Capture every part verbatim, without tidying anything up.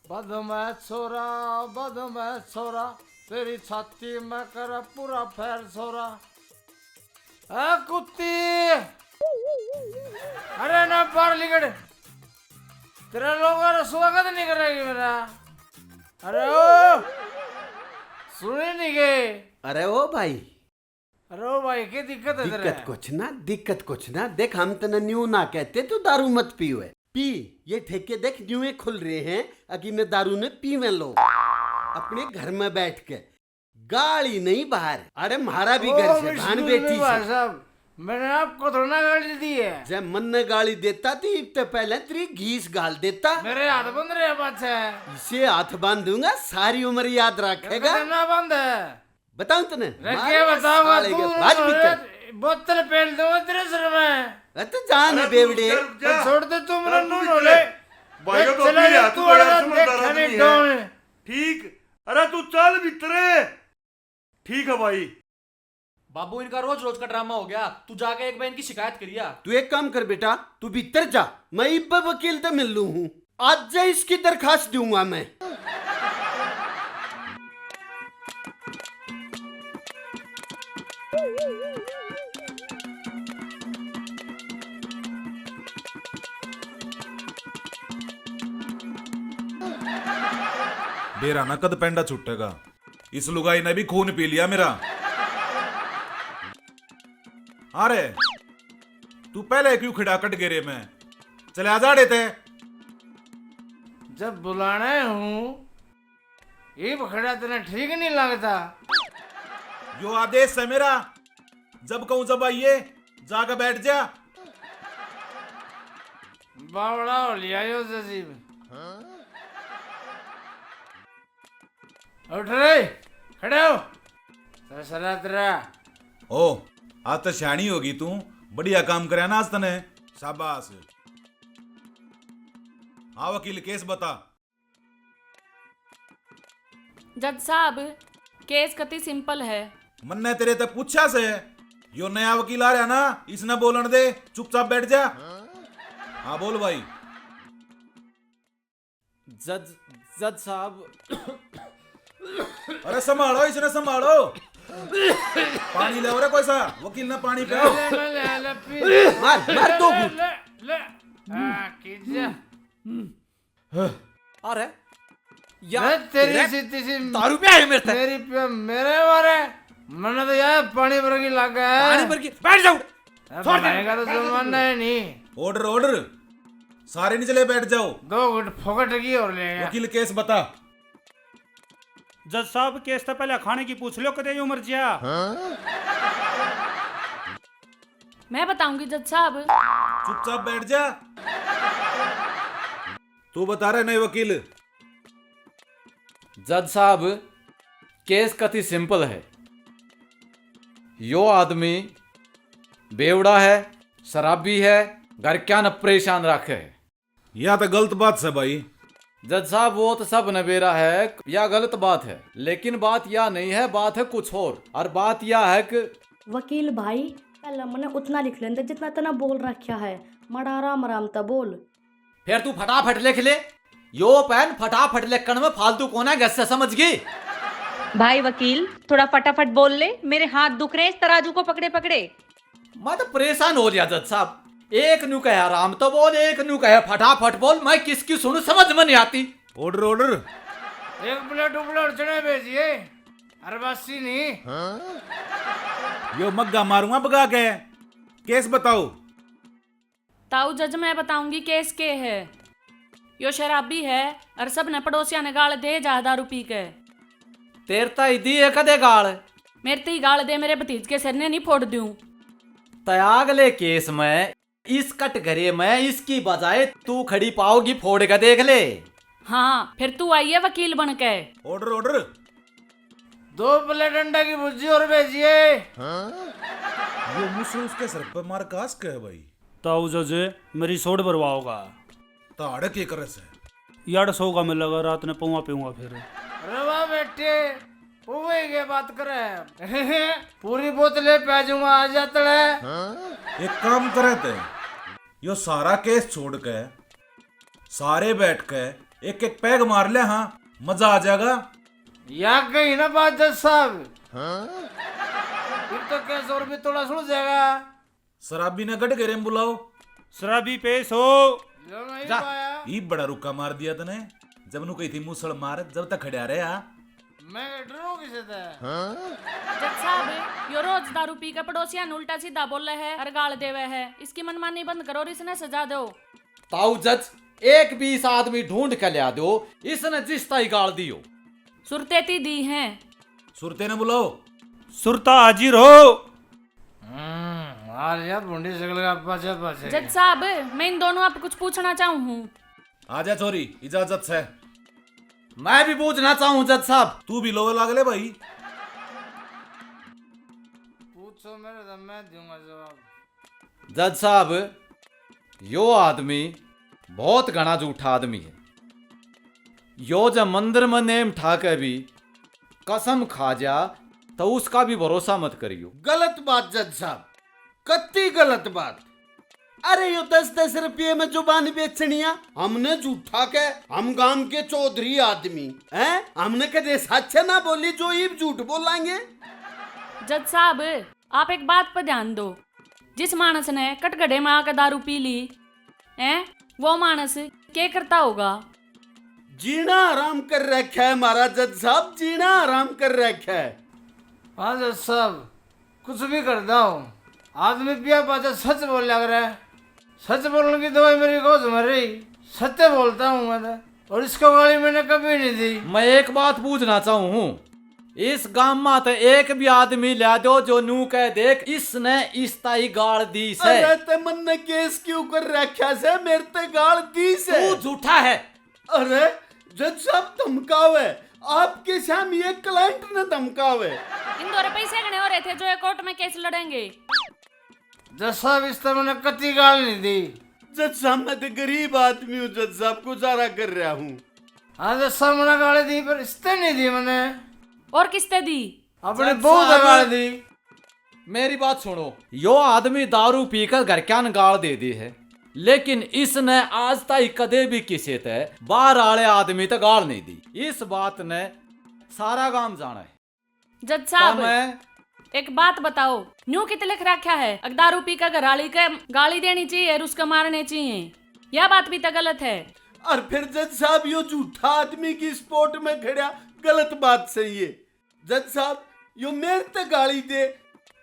बद में छोरा, बद में छोरा, तेरी छाती में कर पूरा फैर छोरा। ए कुत्ती, अरे ना बाहर निकल, तेरे लोग अरे स्वागत नहीं करेगी मेरा। अरे ओ, सुने नहीं गए। अरे ओ भाई, अरे ओ भाई, के दिक्कत है तेरे? दिक्कत कुछ ना, दिक्कत कुछ ना। देख, हम तने न्यू ना कहते तू दारू मत पीवे। पी, ये ठेके देख न्यू ही खुल रहे हैं, अगी ने दारू ने पीवे लोग अपने घर में बैठ के। गाली नहीं बाहर। अरे म्हारा भी ओ, घर से, विष्णु भाण बेटी भाई से। साहब, मैंने आपको थोड़ा ना गाली दी है। जब मन ने गाली देता तो इब तो पहले तेरी घीस गाल देता। मेरे हाथ बंद रहे पाछे। इसे हाथ बांध दूंगा, सारी उम्र याद रखेगा। ना बंद है। बताऊं तने? रख मार के बताऊंगा साले तू, के, भाज भीतर। बोतल पेल दूंगा तेरे सिर में। अरे तू जान अरे तू बेवड़े। रुक जा। छोड़ दे तू, अरे मेरा तू नून भीतर। हो ले। भाइयों को चले अपनी जा, हाथ तू को यार बड़ा समझदार देखा आदमी नहीं है। डॉन। ठीक। अरे तू चल भीतर। ठीक है भाई। बाबू, इनका रोज रोज का ड्रामा हो गया। तू जाके एक बार इनकी शिकायत करिया। तू एक काम कर बेटा, तू भीतर जा, मैं इब्बे वकील ते मिल लूं हूं। आज जा इसकी दरखास्त दूंगा मैं। बेरा ना कद पेंडा छूटेगा। इस लुगाई ने भी खून पी लिया मेरा। अरे, तू पहले क्यों खड़ा कट गेरे में? चले आ जाड़े ते। जब बुलाना हूँ, इब खड़ा तने ठीक नहीं लगता। यो आदेश है मेरा, जब कहूँ जब आइए, जाके बैठ जा। बावड़ा हो लिया यो जजीब। उठ रे, खड़े हो। ससरा तेरा। ओ, आज तो सियाणी होगी तू, बढ़िया काम करया ना आज तने। शाबाश। हाँ वकील, केस बता। जज साहब, केस कति सिंपल है। मन्ने तेरे ते पूछा से, यो नया वकील आ रहा ना, इसने बोलन दे, चुपचाप बैठ जा। हाँ बोल भाई। जज, जज साहब। अरे संभालो, इसने संभालो। पानी ले रे कोई सा, वकील ने पानी पियो। ले, ले, ले, ले, पी। मार, मार दो ले, घूंट। ले, ले। आ, कीजिए। अरे यार, मैं तेरी तेरे सी, तेरी सी दारू पे आए मेरे ते। मेरी पे, मेरे मारे, मैंने तो यार पानी भर की लग गया है। पानी भर की, बैठ जाओ। अब छोड़ दे। भाई का तो जमाना है नहीं। Order, order। सारे नहीं चले, बैठ जाओ। दो घूंट फोकट की और ले गया। वकील, केस बता। जज साहब, केस तो पहले खाने की पूछ लो, कदे यूं मर जिया। मैं बताऊंगी जज साहब। चुपचाप बैठ जा। तू बता रहे नहीं वकील। जज साहब, केस कति सिंपल है। यो आदमी बेवड़ा है, शराबी है, घर क्या न परेशान रखे है। या तो गलत बात से भाई। जज साहब, वो तो सब न बेरा है, या गलत बात है, लेकिन बात या नहीं है, बात है कुछ और। और बात या है कि वकील भाई, पहला मने उतना लिख लेंदे जितना तना बोल रखा है, मड़ा आराम आराम ता बोल। फिर तू फटाफट लिख ले। यो पेन फटाफट लिखण में फालतू कोना गैस से समझ गई। भाई वकील, थोड़ा फटाफट बोल ले, मेरे हाथ दुख रहे हैं इस तराजू को पकड़े पकड़े। मैं तो परेशान हो रहा जज साहब, एक न्यू कहे आराम तो बोल, एक न्यू कहे फटाफट बोल, मैं किसकी सुनू समझ में नहीं आती। Order, order। एक प्लेट उपले और चने भेजिए, अरबासी नहीं। यो मग्गा मारूंगा बगा के। केस बताओ। ताऊ जज, मैं बताऊंगी केस के है। यो शराबी है और सब ने पड़ोसिया ने गाल दे जा दारू पी के। तेरे ताई दी है कदे गाल? मेरे ती गाल दे, मेरे भतीज के सिर ने नहीं फोड़ दूं। तै अगले केस में इस कटघरे में इसकी बजाय तू खड़ी पाओगी, फोड़ के देख ले। हाँ, फिर तू आई है वकील बन के। Order, order। दो प्लेट अंडा की भुर्जी और भेजिए। यो मुसु उसके सर पे मार कास के है भाई। ताऊ जज, मेरी सोड भरवाओगा। ताड़े के करे से? यार सौ का मिलेगा, रात ने पौवा पीऊंगा फिर। अरे वाह बेटे, पौवे के बात करे। पूरी बोतले पै जाऊंगा, आ जा तले। एक काम करे ते, यो सारा केस छोड़ के सारे बैठ के एक एक पैग मार ले, हाँ, मजा आ जाएगा। या कही ना बात जज साहब। हाँ? फिर तो केस और भी थोड़ा सुलझ जाएगा। शराबी ने गट घेरे में बुलाओ। शराबी पेश हो। लो नहीं जा, पाया। ई बड़ा रुक्का मार दिया तने। जब नु कही थी मूसल मार, जब तक खड़ा रहा। मैं डरूं किसे ते? जज साहब, यो रोज दारू पी के पड़ोसियां ने उल्टा सीधा बोले है और गाल देवे है। इसकी मनमानी बंद करो और इसने सजा दो। ताऊ जज, एक भी इस आदमी ढूंढ के ल्या दो, इसने जिस ताई गाल दी हो। सुरते ती दी हैं। सुरते ने बुलाओ। सुरता हाजिर हो। हम्म, आ लिया भूंडी शकल का पाछे पाछे। जज साहब, मैं इन दोनों आप कुछ पूछना चाहूँ हूँ। आजा छोरी, इजाजत सै। मैं भी पूछना चाहूँ जज साहब। तू भी लोवे लाग ले भाई। पूछो मेरे तो मैं दूंगा जवाब। जज साहब, यो आदमी बहुत घणा झूठा आदमी है। यो जब मंदिर में नेम ठा के भी कसम खा जा, तो उसका भी भरोसा मत करियो। गलत बात जज साहब, कत्ती गलत बात। अरे यो दस दस रुपये में जुबान बेचनिया, हमने झूठा के, हम गांव के चौधरी आदमी हैं, हमने कदे सच ना बोली जो इब झूठ बोलांगे। जज साहब, आप एक बात पर ध्यान दो, जिस मानस ने कटघड़े में आके दारू पी ली, हैं, वो मानस के करता होगा? जीना हराम कर रखा है हमारा जज साहब, जीना हराम कर रखा है। हाँ जज साहब, कुछ भी करता हो, आदमी पिया पाछे सच बोल लग रहा है। सच बोलने की दवाई मेरी गोद में रही, सत्य बोलता हूँ मैं तो। और इसको गाली मैंने कभी नहीं दी। मैं एक बात पूछना चाहूँ हूँ, इस गाम में तो एक भी आदमी ला दो जो नू कह दे, इसने इस ताई गाल दी से। अरे ते मन्ने केस क्यों कर रखा से, मेरे ते गाल दी से। तू झूठा है। अरे जज साहब धमकावे, आपके सामने एक क्लाइंट ने धमकावे। इन दो पैसे घने हो रहे थे जो ये कोर्ट में केस लड़ेंगे। जज साहब, इस तरह मैंने कती गाल नहीं दी। जज साहब, मैं तो गरीब आदमी हूँ जज साहब, गुजारा कर रहा हूँ। हाँ जज साहब, मैंने गाली दी पर इसते नहीं दी मैंने। और किसते दी? अपने जज बहू साहब, गाल दी। मेरी बात सुनो, यो आदमी दारू पीकर घर क्या न गाल दे दी है, लेकिन इसने आज ताई कदे भी किसे ते बाहर आले आदमी ते गाल नहीं दी। इस बात ने सारा गांव जाना है। जज साहब, तो मैं एक बात बताओ, न्यू कित लिख रखा है, अगर दारू पी के घराली के गाली देनी चाहिए और उसके मारने चाहिए, यह बात भी तो गलत है। और फिर जज साहब, यो झूठा आदमी की सपोर्ट में खड़ा, गलत बात सही है। जज साहब, यो मेरे ते गाली दे,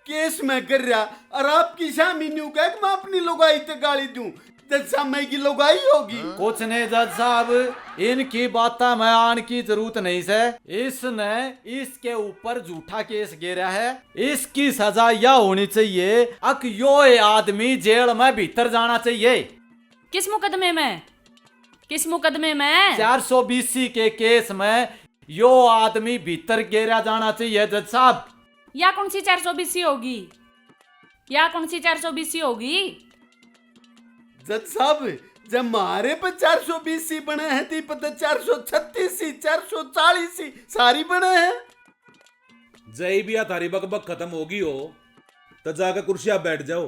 केस मैं कर रहा, और आपकी सामी न्यू कह के मैं अपनी लुगाई ते गाली दूं। जज साहब, मैं की लुगाई होगी? कुछ नहीं जज साहब, इनकी बातें में आन की जरूरत नहीं से। इसने इसके ऊपर झूठा केस गेरा है, इसकी सजा यह होनी चाहिए अक यो ए आदमी जेल में भीतर जाना चाहिए। किस मुकदमे में? किस मुकदमे में? चार सौ बीसी के केस में यो आदमी भीतर गेरा जाना चाहिए जज साहब। या कौन सी चार सौ बीसी होगी? या कौन सी चार सौ बीसी होगी? जज साहब, जब म्हारे पे चार सौ बीसी बने हैं, ती पे तो चार सौ छत्तीस सी, चार सौ चालीस सी सारी बने हैं। जय भी आ थारी बकबक खत्म होगी हो, तो जाके कुर्सियां बैठ जाओ,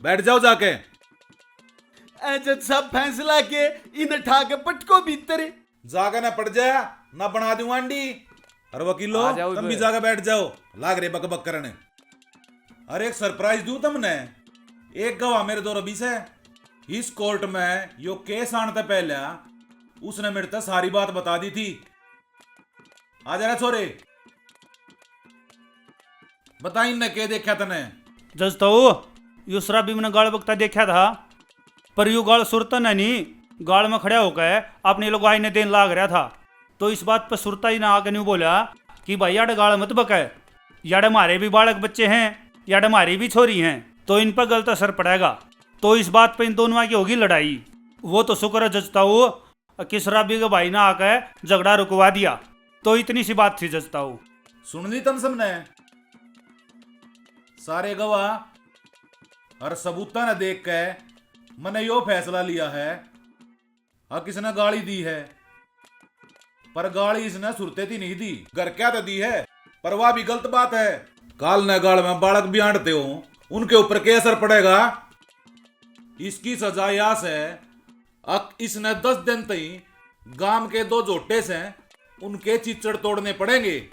बैठ जाओ जाके। ए जज साहब, फैसला के, इन ठा के पटको भीतर। जाके ना पड़ जा, ना बना दूं आंडी। अरे वकीलो, आ जाओ तुम भी इधर। जाके बैठ जाओ, लाग रे बकबक करने। अरे एक सरप्राइज दूं तुमने, एक गवाह मेरे दो रबी से। इस कोर्ट में यो केस आने ते पहले उसने मेरे ते सारी बात बता दी थी। आ जा रे छोरे, बता इनने के देखा तने। जज ताऊ, यो शराबी मैंने गाल बकता देखा था, पर यो गाल सुरता ने नहीं, गाल में खड़ा होकर अपनी लुगाई ने देन लाग रहा था। तो इस बात पर सुरता ही ने आके न्यू बोला कि भाई, याडे गाल मत बके, याडे म्हारे भी बालक बच्चे हैं, याडे म्हारी भी छोरी हैं, तो इन पर गलत असर पड़ेगा। तो इस बात पर इन दोनों की होगी लड़ाई। वो तो शुक्र है जज ताऊ, कि शराबी के भाई ने आके झगड़ा रुकवा दिया। तो इतनी सी बात थी जज ताऊ। सुन ली तुम सबने? सारे गवाह और सबूतां ने देख के मैंने यो फैसला लिया है, अक इसने गाली दी है, पर गाली इसने सुरते थी नहीं दी, घर क्या तो दी है, पर वह भी गलत बात है। काल ने गाल में बालक भी आंटते हो, उनके ऊपर क्या असर पड़ेगा? इसकी सजा या से अक इसने दस दिन तई गांव के दो झोटे से, उनके चीचड़ तोड़ने पड़ेंगे।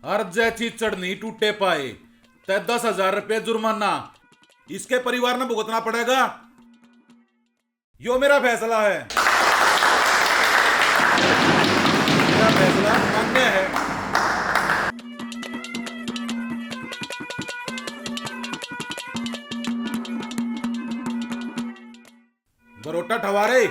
और जय चीचड़ नहीं टूटे पाए, तय दस हजार रुपये जुर्माना। इसके परिवार ने भुगतना पड़ेगा। यो मेरा फैसला है। मेरा फैसला मान्य है। बरोटा ठवारे,